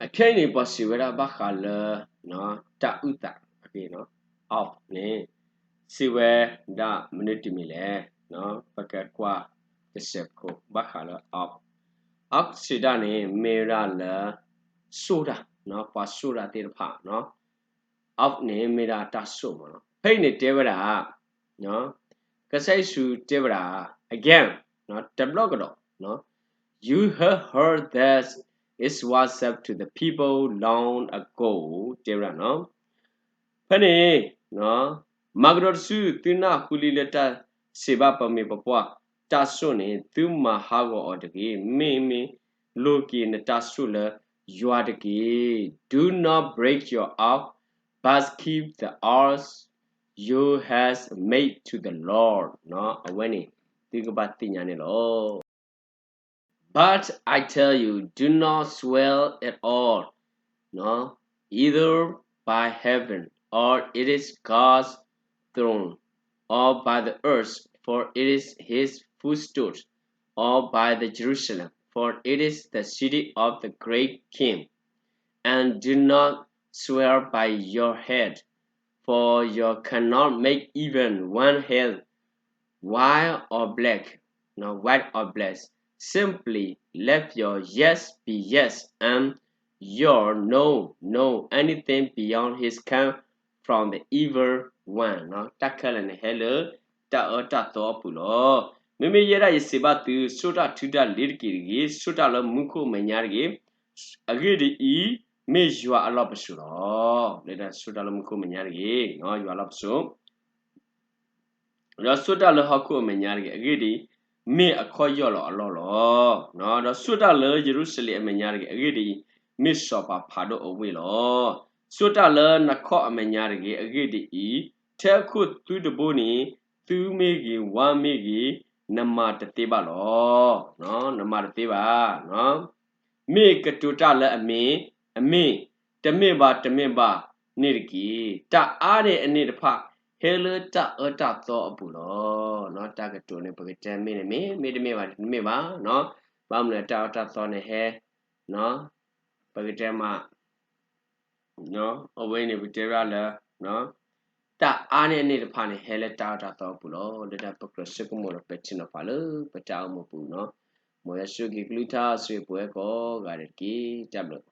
အခဲအံၤန့ၣ် ပှၤစံးဝဲဒၣ်ဘၣ်ဃးလၢ တၢ်အုၣ်သး of န့ၣ် စံးဝဲဒၣ်မနုၤတမံၤလဲၣ်. ပကကွၢ်တစဲးဖိ ဘၣ်ဃးလၢ of, of စံးဒၣ်န့ၣ် မ့ၢ်ဝဲဒၣ်လၢ စိၣ်တၢ်, ပှၤစိၣ်တၢ်သ့ၣ်တဖၣ် of န့ၣ် မ့ၢ်ဒၣ်တၢ်စိၣ်မးလီၤ. ဖဲအံၤန့ၣ်တဲဝဲဒၣ် ကစၢ်ယ့ၣ်ၡူးတဲဝဲဒၣ် again, တဘျီကဒီး, You have heard that it was said to the people long ago, တဲဝဲဒၣ်, ဖဲန့ၣ် မၤကဒီးတစု သုနၢ်ဟူလံလၢတၢ်စံးဘၣ်ပမိၢ်ပပှၢ် တၢ်စိၣ်န့ၣ် သုမၤဟးဂီၤအီၤတဂ့ၤ. မ့မ့ၢ်လိးက့ၤနတၢ်စိၣ်လၢယွၤတက့ၢ်. Do not break your oath, but keep the oath you have made to the Lord. အဝဲန့ၣ် သုကဘၣ်သ့ၣ်ညါန့ၣ်လီၤ. But I tell you, do not swear at all, no, either by heaven, or it is God's throne, or by the earth, for it is his footstool, or by the Jerusalem, for it is the city of the great king. And do not swear by your head, for you cannot make even one hair white or black, no, white or black. Simply let your yes be yes and your no no. Anything beyond this come from the evil one. တၢ်ခဲလၢာ်န့ၣ်ဟဲလၢတၢ်အၢတၢ်သီအပူၤလီၤ. မ့မ့ၢ်ယဲဒၣ်ယစံးဘၣ်သု, ဆိၣ်တၢ်ထုတၢ်လ့ၤတက့ၢ်တဂ့ၤ, ဆိၣ်တၢ်လၢမူခိၣ်အမဲာ်ညါတဂ့ၤ, အဂ့ၢ်ဒ်အံၤ, မ့ၢ်ယွၤအလီၢ်ပစိာ်လီၤ. လၢတၢ်ဆိၣ်တၢ်လၢမူခိၣ်မဲာ်ညါတဂ့ၤ, ယွၤအလီၢ်ပစိာ်, ဒီးဆိၣ်တၢ်လၢဟီၣ်ခိၣ်အမဲာ်ညါတဂ့ၤ, အဂ့ၢ်ဒ်အံၤ, မ့ၢ်အခီၣ်ယီၢ်လီၤအလီၢ်လီၤ. ဒီးဆိၣ်တၢ်လၢယရူၤၡလ့ၣ်အမဲာ်ညါတဂ့ၤ, အဂ့ၢ်ဒ်အံၤ, မ့ၢ်စီၤပၤဖးဒိၣ်အဝ့ၢ်လီၤ. ဆိၣ်တၢ်လၢနခီၣ်အမဲာ်ညါတဂ့ၤ, အဂ့ၢ်ဒ်အံၤ, ထဲခိၣ်သုတဘိန့ၣ်, သူမ့ၢ်ဂ့ၤ, ဝါမ့ၢ်ဂ့ၤ, နမၤတသ့ဘၣ်လီၤ. နမၤတသ့ဘၣ်. မ့ၢ်ကတိၤတၢ်လၢအမ့ၢ်, အမ့ၢ်, တမ့ၢ်ဘၣ်, တမ့ၢ်ဘၣ်န့ၣ်တက့ၢ်. တၢ်အါန့ၢ်အန့ၣ်တဖၣ် ဟဲလၢတၢ်အၢတၢ်သီအပူၤလီၤ. တၢ်ကတိၤန့ၣ် ပကတဲမ့ၢ်န့ၣ်မ့ၢ်, မ့ၢ်တမ့ၢ်ဘၣ်န့ၣ်တမ့ၢ်ဘၣ်. ဘၣ်မနုၤတၢ်အၢတၢ်သီန့ၣ်ဟဲ, ပကတဲမး အဝဲန့ၣ်ပတဲဝဲဒၣ်လၢ တၢ်အါန့ၢ်အန့ၣ်တဖၣ်န့ၣ် ဟဲလၢတၢ်အၢတၢ်သီအပူၤလီၤ. လၢတၢ်ပကြၢးဆိကမိၣ်ဒီး ပဲာ်ထံနီၤဖးလၢပတၢ်အိၣ်မူပူၤန့ၣ်, မ်ယွၤဆိၣ်ဂ့ၤကလုၢ်ကထါ ဆိၣ်ဂ့ၤပဝဲကိးဂၤဒဲးတက့ၢ်. တၢ်ဘျုး.